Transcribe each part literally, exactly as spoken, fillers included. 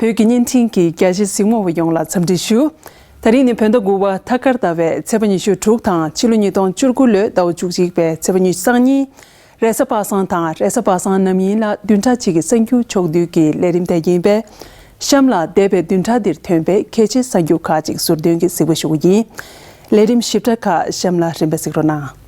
བོད་ཀྱི་བརྙན་འཕྲིན་གྱི་རྒྱ་ཆེའི་གཟིགས་མོ་བ་ཡོངས་ལ་འཚམས་འདྲི་ཞུ། ད་རིང་ནི་བོད་ཟླ་དགུ་པ་ཐ་སྐར་ཟླ་བའི་ཚེས་པ་ཉི་ཤུ་དྲུག་དང་ཕྱི་ལོ་ཉིས་སྟོང་བཅུ་དགུ་ལོའི་ཟླ་བ་བཅུ་གཅིག་པའི་ཚེས་པ་ཉི་ཤུ་རྩ་གཉིས། རེས་གཟའ་པ་སངས་དང་རེས་གཟའ་པ་སངས་ནམ་ཡིན་ལ་བདུན་ཕྲག་གཅིག་གི་གསར་འགྱུར་ཕྱོགས་བསྡུས་ཀྱི་ལས་རིམ་དེ་ཡིན་པས། གཤམ་ལ་འདས་པའི་བདུན་ཕྲག་འདིར་ཐོན་པའི་གལ་ཆེའི་གསར་འགྱུར་ཁག་ཅིག་ཟུར་འདོན་གྱིས་གཟིགས་པ་ཞུ་གི་ཡིན། ལས་རིམ་ཞིབ་ཕྲ་ཁག་གཤམ་ལ་རིམ་པས་གཟིགས་རོགས་གནང་།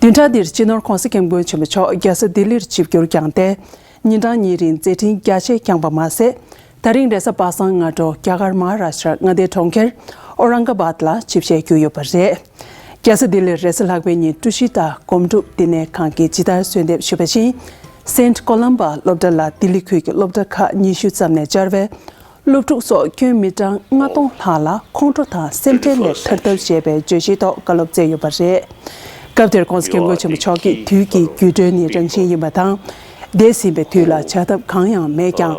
བདུན་ཕྲག་འདིར་སྤྱི་ནོར་༸གོང་ས་༸སྐྱབས་མགོན་ཆེན་པོ་མཆོག་རྒྱལ་ས་ལྡི་ལིར་ཆིབས་བསྒྱུར་བསྐྱངས་ཏེ། ཉིན་གྲངས་གཉིས་རིང་མཛད་འཕྲིན་རྒྱ་ཆེ་བསྐྱངས་པ་མ་ཟད། ད་རིང་རེས་གཟའ་པ་སངས་སྔ་དྲོ་རྒྱ་གར་མ་ཧཱ་རཱ་ཤྲ་མངའ་སྡེའི་གྲོང་ཁྱེར་ཨོ་རང་ག་བཱད་ལ་ཆིབས་ཞལ་བསྒྱུར་ཡོད་པ་རེད། རྒྱལ་ས་ལྡི་ལིར་རེས་གཟའ་ལྷག་པའི་ཉིན་ཀྲུ་ཤི་ཏ་སྒོམ་སྒྲུབ་བསྟི་གནས་ཁང་གིས་ཇི་ལྟར་གསོལ་འདེབས་ཞུས་པ་བཞིན། སེན་ཀོ་ལམ་པ་སློབ་གྲྭ་ལ་ལྡི་ལི་ཁུལ་གྱི་སློབ་གྲྭ་ཁག་ཉི་ཤུ་ཙམ་ནས་བཅར་བའི་སློབ་ཕྲུག་སོགས་ཁྱོན་མི་གྲངས་ལྔ་སྟོང་ལྷག་ལ་ཁོང་ཁྲོ་དང་སེམས་ཁྲལ་ལས་ཐར་ཐབས་ཞེས་པའི་བརྗོད་གཞིའི་ཐོག་བཀའ་སློབ་སྩལ་ཡོད་པ་རེད། སྐབས་དེར་༸གོང་ས་༸སྐྱབས་མགོན་ཆེན་པོ་མཆོག་གིས་དུས་ཀྱི་འགྱུར་འགྲོས་ནི་རང་བཞིན་ཡིན་པ་དང་། འདས་ཟིན་པའི་དུས་ལ་བྱ་ཐབས་གང་ཡང་མེད་ཀྱང་།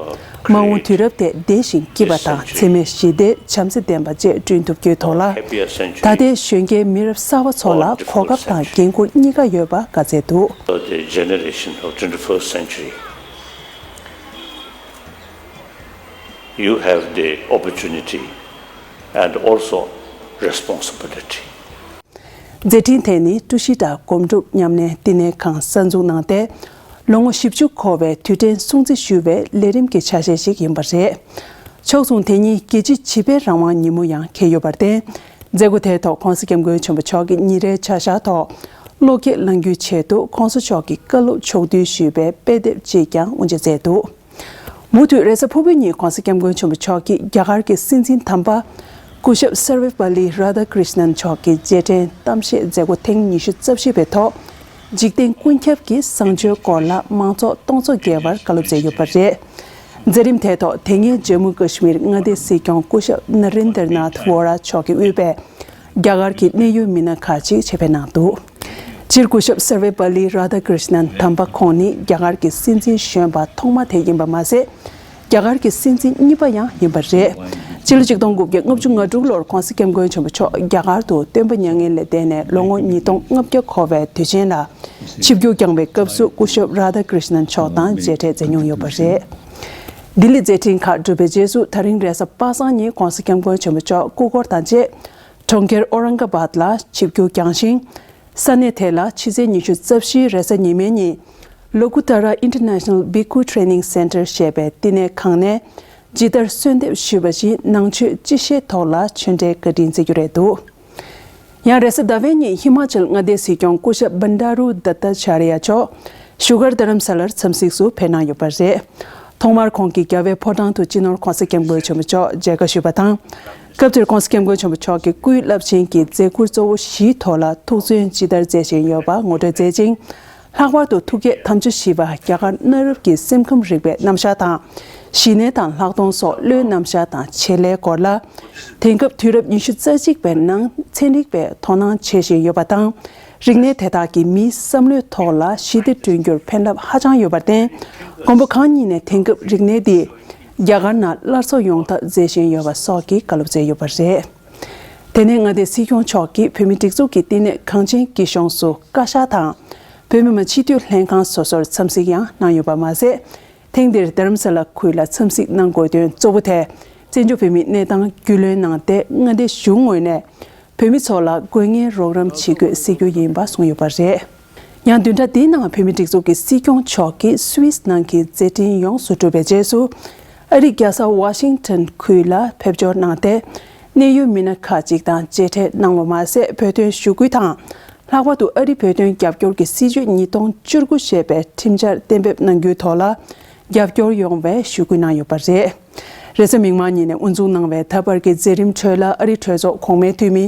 མ་འོངས་དུས་རབས་དེ་བདེ་ཞིང་སྐྱིད་པ་དང་འཚེ་མེད་ཞི་བདེ་བྱམས་བརྩེ་ལྡན་པ་བཅས་བསྐྲུན་ཐུབ་རྒྱུའི་ཐོག་ལ། ད་ལྟའི་གཞོན་སྐྱེས་མི་རབས་གསར་པ་ཚོ་ལ་གོ་སྐབས་དང་འགན་ཁུར་གཉིས་ཀ་ཡོད་པ་བཀའ་སྩལ་འདུག The generation of twenty-first century, you have the opportunity and also responsibility. མཛད་འཕྲིན་དེ་ནི་ཀྲུ་ཤི་ཏ་སྒོམ་སྒྲུབ་མཉམ་གནས་བསྟི་གནས་ཁང་གསར་འཛུགས་གནང་སྟེ། ལོ་ངོ་བཞི་བཅུ་འཁོར་བའི་དུས་དྲན་སྲུང་བརྩི་ཞུ་བའི་ལས་རིམ་གྱི་ཆ་ཤས་ཤིག་ཡིན་པ་རེད། ཕྱོགས་མཚུངས་དེ་ཉིད་རྒྱལ་སྤྱིའི་བྱིས་པའི་རང་དབང་ཉིན་མོ་ཡང་འཁེལ་ཡོད་པར་བརྟེན། མཛད་སྒོ་དེའི་ཐོག་༸གོང་ས་༸སྐྱབས་མགོན་ཆེན་པོ་མཆོག་གིས་ཉིན་རེའི་བྱ་གཞག་ཐོག་བློ་སྐྱེད་གནང་རྒྱུའི་ཆེད་དུ་༸གོང་ས་མཆོག་གི་བཀའ་སློབ་ཕྱོགས་བསྡུས་ཞུས་པའི་དཔེ་དེབ་ཅིག་ཀྱང་དབུ་འབྱེད་མཛད་འདུག་མུ་མཐུད་རེས་གཟའ་ཕུར་བུའི་ཉིན་༸གོང་ས་༸སྐྱབས་མགོན་ཆེན་པོ་མཆོག་གིས་རྒྱ་གར་གྱི་སྲིད་འཛིན་དམ་པ། སྐུ་ཞབས་སར་ཝེ་པ་ལི་རཱ་དྷ་ཀྲིཤ་ནན་མཆོག་གི་རྗེས་དྲན་གཏམ་བཤད་མཛད་སྒོ་ཐེངས་ཉི་ཤུ་རྩ་བཞི་པའི་ཐོག་འཇིག་རྟེན་ཀུན་ཁྱབ་ཀྱི་བཟང་སྤྱོད་སྐོར་ལ་མང་ཚོགས་སྟོང་ཚོ་བརྒལ་བར་བཀའ་སློབ་སྩལ་ཡོད་པ་རེད། མཛད་རིམ་དེའི་ཐོག་དེ་སྔའི་ཇམ་མུ་ཀ་ཤི་མིར་མངའ་སྡེའི་སྲིད་སྐྱོང་སྐུ་ཞབས་ན་རེན་དར་ནཱཐ་ཝོ་ར་མཆོག་གིས་དབུས་པའི་རྒྱ་གར་གྱི་གནད་ཡོད་མི་སྣ་ཁག་ཅིག་ཆེད་ཕེབས་གནང་འདུག་སྤྱིར་སྐུ་ཞབས་སར་ཝེ་པ་ལི་རཱ་དྷ་ཀྲིཤ་ནན་དམ་པ་ཁོང་ནི་རྒྱ་གར་གྱི་སྲིད་འཛིན་གཞོན་པ་ཐོག་མ་དེ་ཡིན་པ་མ་ཟད། རྒྱ་གར་གྱི་སྲིད་འཛིན་གཉིས་པ་ཡང་ཡིན་པ་རེད། སྤྱི་ལོ་ཆིག་སྟོང་དགུ་བརྒྱ་ལྔ་བཅུ་ང་དྲུག་ལོར་༸གོང་ས་༸སྐྱབས་མགོན་ཆེན་པོ་མཆོག་རྒྱ་གར་དུ་སྟོན་པ་མྱ་ངན་ལས་འདས་ནས་ལོ་ངོ་ཉིས་སྟོང་ལྔ་བརྒྱ་འཁོར་བའི་དུས་ཆེན་ལ་ཆིབས་བསྒྱུར་བསྐྱངས་པའི་སྐབས་སུ་སྐུ་ཞབས་རཱ་དྷ་ཀྲིཤ་ནན་མཆོག་དང་མཇལ་འཕྲད་མཛད་མྱོང་ཡོད་པ་རེད། ལྡི་ལི་མཛད་འཕྲིན་ཁག་གྲུབ་པའི་རྗེས་སུ་ད་རིང་རེས་གཟའ་པ་སངས་ཉིན་༸གོང་ས་༸སྐྱབས་མགོན་ཆེན་པོ་མཆོག་སྐུ་འཁོར་དང་བཅས་གྲོང་ཁྱེར་ཨོ་རང་ག་བཱད་ལ་ཆིབས་བསྒྱུར་བསྐྱངས་ཤིང་། ས་གནས་དེ་ལ་ཕྱི་ཚེས་ཉི་ཤུ་རྩ་བཞིའི་རེས་གཟའ་ཉི་མའི་ཉིན། ལོ་ཀུ་ཏ་ར་International Bhikkhu Training Center ཞེས་པའི་བསྟི་གནས་ཁང་ནས་ཇི་ལྟར་གསོལ་འདེབས་ཞུས་པ་བཞིན་ནང་ཆོས་སྤྱི་བཤད་ཐོག་ལ་ཆོས་འབྲེལ་བཀའ་དྲིན་བསྩལ་རྒྱུ་རེད་འདུག་ཡང་རེས་གཟའ་ཟླ་བའི་ཉིན་ཧི་མ་ཅལ་མངའ་སྡེའི་སྲིད་སྐྱོང་སྐུ་ཞབས་བྷན་ཌཱ་རུ་དཏྟ་ཅཱ་རི་ཡ་མཆོག་བཞུགས་སྒར་རྡ་རམ་ས་ལར་འཚམས་གཟིགས་སུ་ཕེབས་གནང་ཡོད་པ་རེད། ཐོག་མར་ཁོང་གིས་རྒྱལ་བའི་ཕོ་བྲང་དུ་སྤྱི་ནོར་༸གོང་ས་༸སྐྱབས་མགོན་ཆེན་པོ་མཆོག་མཇལ་ཁ་ཞུས་པ་དང་། སྐབས་དེར་༸གོང་ས་༸སྐྱབས་མགོན་ཆེན་པོ་མཆོག་གིས་སྐུའི་རླབས་ཆེན་གྱི་མཛད་ཁུར་གཙོ་བོ་བཞིའི་ཐོག་ལ་ཐུགས་བརྩོན་ཇི་ལྟར་མཛད་བཞིན་ཡོད་པ་ངོ་སྤྲོད་མཛད་ཅིང་། ལྷག་པར་དུ་ཐུགས་བསྐྱེད་དམ་ཆོས་བཞི་པ་རྒྱ་གར་གནའ་རབས་ཀྱི་སེམས་ཁམས་རིག་པའི་རྣམ་གཞག་དང་། ཞི་གནས་དང་ལྷག་མཐོང་སོགས་བློའི་རྣམ་གཞག་དང་བྱེད་ལས་སྐོར་ལ། དེང་སྐབས་དུས་རབས་ཉི་ཤུ་རྩ་གཅིག་པའི་ནང་ཚན་རིག་པས་དོ་སྣང་བྱེད་བཞིན་ཡོད་པ་དང་། རིག་གནས་དེ་དག་གིས་མིའི་བསམ་བློའི་ཐོག་ལ་ཞི་བདེ་བསྐྲུན་རྒྱུར་ཕན་རླབས་ཧ་ཅང་ཡོད་པར་བརྟེན། མགོན་པོ་གང་ཉིད་ནས་དེང་སྐབས་རིག་གནས་འདི་རྒྱ་གར་ནང་སླར་གསོ་ཡོང་ཐབས་མཛད་བཞིན་ཡོད་པ་སོགས་ཀྱི་བཀའ་སློབ་སྩལ་ཡོད་པ་རེད། དེ་ནས་མངའ་སྡེའི་སྲིད་སྐྱོང་མཆོག་གིས་བོད་མིའི་སྒྲིག་འཛུགས་ཀྱི་བསྟི་གནས་གངས་ཅན་སྐྱིད་གཤོངས་སུ་བཀའ་ཤག་དང་། བོད་མི་མང་སྤྱི་འཐུས་ལྷན་ཁང་སོ་སོར་འཚམས་གཟིགས་ཡང་གནང་ཡོད་པ་མ་ཟད། ཐེངས་འདིར་རྡ་རམ་ས་ལ་ཁུལ་ལ་འཚམས་གཟིགས་གནང་དགོས་དོན་གཙོ་བོ་དེ། བཙན་བྱོལ་བོད་མིའི་གནས་སྟངས་རྒྱུས་ལོན་གནང་སྟེ་མངའ་སྡེའི་གཞུང་ངོས་ནས་བོད་མི་ཚོ་ལ་དགོས་ངེས་རོགས་རམ་བྱེད་དགོས་ཟེར་རྒྱུ་ཡིན་པ་གསུངས་ཡོད་པ་རེད། ཡང་བདུན་ཕྲག་འདིའི་ནང་བོད་མིའི་སྒྲིག་འཛུགས་ཀྱི་སྲིད་སྐྱོང་མཆོག་གིས་སུད་སི་ནང་གི་མཛད་འཕྲིན་ཡོངས་སུ་གྲུབ་པའི་རྗེས་སུ། ཨ་རིའི་རྒྱལ་ས་ཝ་ཤིང་ཊོན་ཁུལ་ལ་ཕེབས་འབྱོར་གནང་སྟེ། གནད་ཡོད་མི་སྣ་ཁག་ཅིག་དང་མཇལ་འཕྲད་གནང་བ་མ་ཟད་བོད་དོན་ཞུ་སྐུལ་དང་། ལྷག་པར་དུ་ཨ་རིའི་བོད་དོན་རྒྱབ་སྐྱོར་གྱི་སྲིད་བྱུས་ཉིས་སྟོང་བཅུ་དགུ་ཞེས་པའི་ཁྲིམས་འཆར་གཏན་འབེབས་གནང་རྒྱུའི་ཐོག་ལ་རྒྱབ་སྐྱོར་ཡོང་བའི་ཞུ་སྐུལ་གནང་ཡོད་པ་རེད། རེས་གཟའ་མིག་དམར་ཉིན་ནས་དབུ་འཛུགས་གནང་བའི་ད་བར་གྱི་མཛད་རིམ་ཁྲོད་ལ་ཨ་རིའི་གྲོས་ཚོགས་གོང་མའི་འཐུས་མི་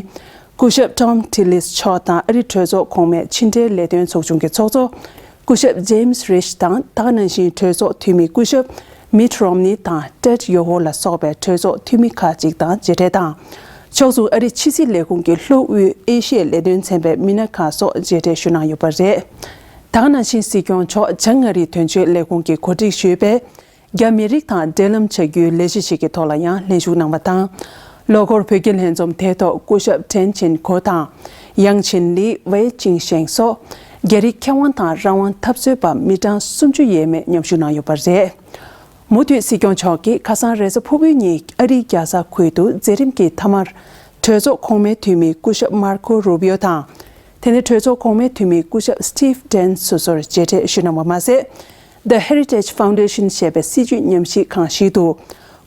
སྐུ་ཞབས་ཊོམ་ཊི་ལིས་མཆོག་དང་ཨ་རིའི་གྲོས་ཚོགས་གོང་མའི་ཕྱི་འབྲེལ་ལས་དོན་ཚོགས་ཆུང་གི་ཚོགས་གཙོ་སྐུ་ཞབས་ཇེམ་སི་རིཆ་དང་ད་ག་ནང་བཞིན་གྲོས་ཚོགས་འཐུས་མི་སྐུ་ཞབས་མིཊ་རོམ་ནི་དང་ཏེད་ཡོ་ཧོ་ལ་སོགས་པའི་གྲོས་ཚོགས་འཐུས་མི་ཁག་ཅིག་དང་མཇལ་འཕྲད་དང་། ཕྱོགས་མཚུངས་ཨ་རིའི་ཕྱི་སྲིད་ལས་ཁུངས་ཀྱི་ལྷོ་དབུས་ཨེ་ཤི་ཡའི་ལས་དོན་ཚན་པའི་མི་སྣ་ཁག་སོགས་མཇལ་འཕྲད་ཞུ་གནང་ཡོད་པ་རེད། ད་ག་ནང་བཞིན་སྲིད་སྐྱོང་མཆོག་བྱང་མངའ་རིས་དོན་གཅོད་ལས་ཁུངས་ཀྱི་གོ་སྒྲིག་ཞུས་པའི་རྒྱ་མི་རིགས་དང་འབྲེལ་ལམ་བྱ་རྒྱུའི་ལས་གཞི་ཞིག་གི་ཐོག་ལ་ཡང་ལྷན་ཞུགས་གནང་བ་དང་། ལོ་འཁོར་བོད་ཀྱི་ལྷན་འཛོམས་དེའི་ཐོག་སྐུ་ཞབས་ཁྲེན་ཆིན་གོ་དང་། ཡང་ཆིན་ལི། ཝེ་ཅིང་ཞེང་སོགས་རྒྱ་རིགས་མཁས་དབང་དང་རང་དབང་འཐབ་རྩོད་པ་མི་གྲངས་སུམ་ཅུ་ཡས་མས་མཉམ་ཞུགས་གནང་ཡོད་པ་རེད། མུ་མཐུད་སྲིད་སྐྱོང་མཆོག་གིས་ཁ་སང་རེས་གཟའ་ཕུར་བུའི་ཉིན་ཨ་རིའི་རྒྱལ་ས་ཁུལ་དུ་མཛད་རིམ་གྱི་མཐའ་མར། གྲོས་ཚོགས་གོང་མའི་འཐུས་མི་སྐུ་ཞབས་མར་ཁོ་རུ་བིའོ་དང་། དེ་ནས་གྲོས་ཚོགས་གོང་མའི་འཐུས་མི་སྐུ་ཞབས་སི་ཊིབ་ཌེན་སོ་སོར་མཇལ་འཕྲད་ཞུས་གནང་བ་མ་ཟད། The Heritage Foundation ཞེས་པའི་སྲིད་བྱུས་ཉམས་ཞིབ་ཁང་ཞིག་ཏུ།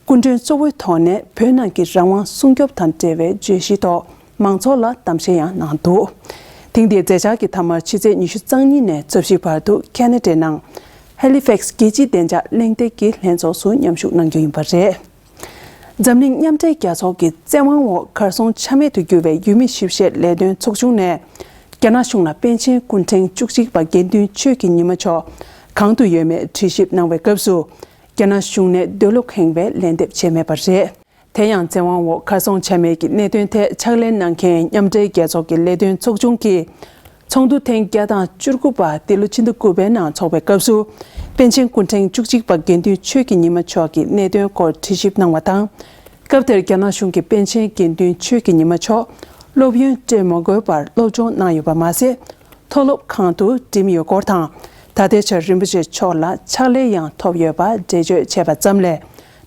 སྐུ་མགྲོན་གཙོ་བོའི་ཐོག་ནས་བོད་ནང་གི་རང་དབང་སྲུང་སྐྱོབ་དང་འབྲེལ་བའི་བརྗོད་གཞིའི་ཐོག་མང་ཚོགས་ལ་གཏམ་བཤད་ཡང་གནང་འདུག། ཐེངས་འདིའི་མཛད་འཆར་གྱི་མཐའ་མར་ཕྱི་ཚེས་ཉི་ཤུ་རྩ་གཉིས་ནས་རྩ་བཞི་བར་དུ་ཁེ་ན་ཌའི་ནང་། ཧེ་ལི་ཕེག་སི་རྒྱལ་སྤྱིའི་བདེ་འཇགས་གླེང་སྟེགས་ཀྱི་ལྷན་ཚོགས་སུ་མཉམ་ཞུགས་གནང་རྒྱུ་ཡིན་པ་རེད། འཛམ་གླིང་མཉམ་འབྲེལ་རྒྱལ་ཚོགས་ཀྱི་བཙན་དབང་འོག་གར་སོང་ཆ་མེད་དུ་གྱུར་བའི་ཡུལ་མི་ཞིབ་བཤེར་ལས་དོན་ཚོགས་ཆུང་ནས། རྒྱ་ནག་གཞུང་ལ་པཎ་ཆེན་སྐུ་ཕྲེང་བཅུ་གཅིག་པ་དགེ་འདུན་ཆོས་ཀྱི་ཉི་མ་མཆོག་གང་དུ་ཡོད་མེད་དྲི་ཞིབ་གནང་བའི་སྐབས་སུ། རྒྱ་ནག་གཞུང་ནས་འདོད་བློ་ཁེངས་པའི་ལན་འདེབས་བྱས་མེད་པ་རེད། དེ་ཡང་བཙན་དབང་འོག་གར་སོང་ཆ་མེད་ཀྱི་གནད་དོན་ཐད་ཕྱག་ལས་གནང་མཁན་མཉམ་འབྲེལ་རྒྱལ་ཚོགས་ཀྱི་ལས་དོན་ཚོགས་ཆུང་གིས། ཚོགས་འདུ་ཐེངས་བརྒྱ་དང་བཅུ་དགུ་པ་འདི་ལོ་ཕྱི་ཟླ་དགུ་པའི་ནང་འཚོགས་པའི་སྐབས་སུ། པཎ་ཆེན་སྐུ་ཕྲེང་བཅུ་གཅིག་པ་དགེ་འདུན་ཆོས་ཀྱི་ཉི་མ་མཆོག་གི་གནད་དོན་སྐོར་དྲི་ཞིབ་གནང་བ་དང་། སྐབས་དེར་རྒྱ་ནག་གཞུང་གིས་པཎ་ཆེན་དགེ་འདུན་ཆོས་ཀྱི་ཉི་མ་མཆོག་སློབ་ཡོན་སྤྲད་མ་དགོས་པར་སློབ་སྦྱོང་གནང་ཡོད་པ་མ་ཟད། མཐོ་སློབ་ཁང་དུ་འགྲིམས་ཡོད་སྐོར་དང་། ད་ལྟའི་ཆར་རིན་པོ་ཆེ་མཆོག་ལ་ཕྱག་ལས་ཡང་ཐོབ་ཡོད་པ་འགྲེལ་བརྗོད་བྱས་པ་ཙམ་ལས།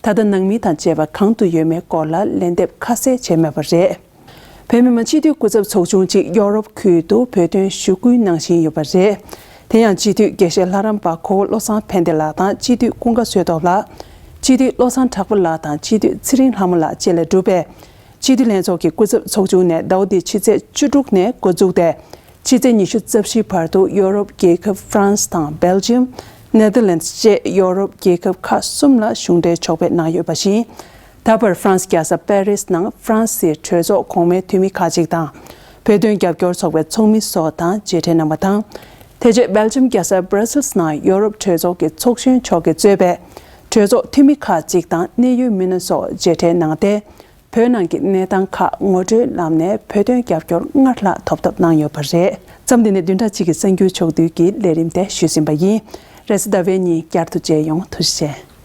ད་ལྟ་ནང་མི་དང་བཅས་པ་གང་དུ་ཡོད་མེད་སྐོར་ལ་ལན་འདེབས་ཁ་གསལ་བྱས་མེད་པ་རེད། བོད་མི་མང་སྤྱི་འཐུས་སྐུ་ཚབ་ཚོགས་ཆུང་གཅིག་ཡོ་རོབ་ཁུལ་དུ་བོད་དོན་ཞུ་སྐུལ་གནང་བཞིན་ཡོད་པ་རེད། དེ་ཡང་སྤྱི་འཐུས་དགེ་བཤེས་ལྷ་རམས་པ་ཁོ་བོ་བློ་བཟང་ཕན་བདེ་ལགས་དང་སྤྱི་འཐུས་ཀུན་དགའ་བསོད་སྟོབས་ལགས། སྤྱི་འཐུས་བློ་བཟང་གྲགས་པ་ལགས་དང་སྤྱི་འཐུས་ཚེ་རིང་ལྷ་མོ་ལགས་བཅས་ལས་གྲུབ་པའི་སྤྱི་འཐུས་ལྷན་ཚོགས་ཀྱི་སྐུ་ཚབ་ཚོགས་ཆུང་ནས་ཟླ་བ་འདིའི་ཕྱི་ཚེས་བཅུ་དྲུག་ནས་འགོ་འཛུགས་ཏེ། ཕྱི་ཚེས་ཉི་ཤུ་རྩ་བཞི་བར་དུ་ཡོ་རོབ་རྒྱལ་ཁབ་ཧྥ་རན་སི་དང་སྦེལ་ཇི་ཡམ། ནེ་དར་ལེན་སི་བཅས་ཡོ་རོབ་རྒྱལ་ཁབ་ཁག་གསུམ་ལ་གཞུང་འབྲེལ་ཕྱོགས་ཕེབས་གནང་ཡོད་པ་བཞིན། ད་བར་ཧྥ་རན་སི་རྒྱལ་ས་པེ་རིས་ནང་ཧྥ་རན་སིའི་གྲོས་ཚོགས་གོང་མའི་འཐུས་མི་ཁག་ཅིག་དང་། བོད་དོན་རྒྱབ་སྐྱོར་ཚོགས་པའི་ཚོགས་མི་སོགས་དང་མཇལ་འཕྲད་གནང་བ་དང་། དེ་རྗེས་སྦེལ་ཇམ་རྒྱལ་ས་སྦྲ་སིལ་ནང་ཡོ་རོབ་གྲོས་ཚོགས་ཀྱི་ཚོགས་གཞོན་མཆོག་གིས་གཙོས་པའི་གྲོས་ཚོགས་འཐུས་མི་ཁག་ཅིག་དང་གནད་ཡོད་མི་སྣ་སོགས་མཇལ་འཕྲད་གནང་སྟེ། བོད་ནང་གི་གནས་སྟངས་ཁག་ངོ་སྤྲོད་ལམ་ནས་བོད་དོན་རྒྱབ་སྐྱོར་སྔར་ལྷག་ཐོབ་ཐབས་གནང་ཡོད་པ་རེད། མཚམས་འདི་ནས་བདུན་ཕྲག་གཅིག་གི་གསར་འགྱུར་ཕྱོགས་བསྡུས་ཀྱི་ལས་རིམ་དེ་ཞུས་ཟིན་པ་ཡིན། རེས་གཟའ་ཟླ་བའི་ཉིན་བསྐྱར་དུ་མཇལ་ཡོང་། ཐུགས་རྗེ་ཆེ།